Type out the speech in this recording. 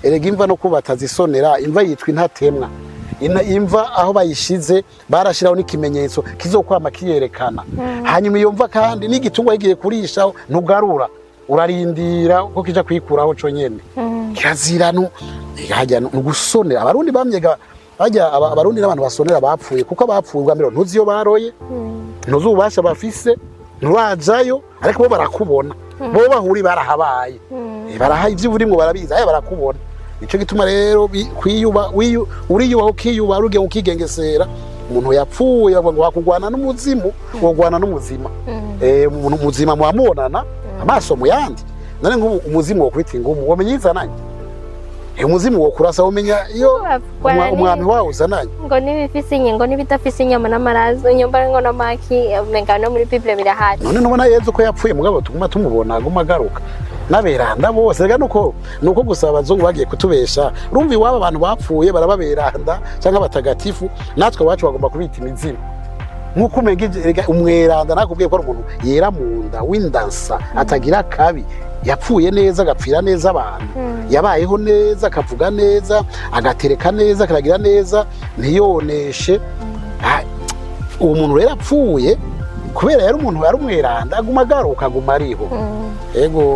Erega imva no kubatazisonera, imva yitwa intatemwa. Imva aho bayishize barashiraho n'ikimenyetso kizokwama kiyerekana. Hanyuma iyo mva kandi n'igitungwa kigiye kurishaho, ntugarura, urarindira ko kija kwikuraho co nyene. Kirazira nu hajya ni ugusonera. Abarundi bamyega bajya abarundi n'abantu basonera bapfuye, kuko abapfuye ubwa mbere ntuzi iyo baroye, ntuzi ububasha bafise, nturajayo, ariko bo barakubona. Bo bahuri barahabaye. Baraha ivyo urimwo, barabizi, aya barakubona. Nico gituma rero kwiyuba uriyubaha, ukiyubaha, uruge ukigengesera. Umuntu yapfuye bavuga ngo wakugwana n'umuzimu, wogwana n'umuzima. Umuntu muzima muramubonana amaso mu yandi. None nk'ubu umuzimu wokwita ingumu, womenya izananye? Umuzimu wokurasa, womenya iyo umwami wawo uzananye? Ngo n'ibifise ingingo n'ibidafise inyama n'amaraso, inyumba ngo n'amaki, umenga no muri Bible birahari. None ntubona Yezu ko yapfuye, mugabo tuguma tumubona, aguma agaruka n'aberanda bose? Rega nuko gusa abazungu bagiye kutubesha. Urumva iwabo abantu bapfuye barababeranda cyangwa abatagatifu, natwe iwacu bagomba kubita imizimu. Nk'uko umenga erega umweranda, nakubwiye ko ari umuntu yera mu nda, w'indansa, atagira kabi, yapfuye neza, agapfira neza abantu, yabayeho neza, akavuga neza, agatereka neza, akaragira neza, ntiyoneshe. Ah, uwo muntu rero apfuye, kubera yari umuntu, yari umweranda, aguma agaruka, aguma ariho. Ego.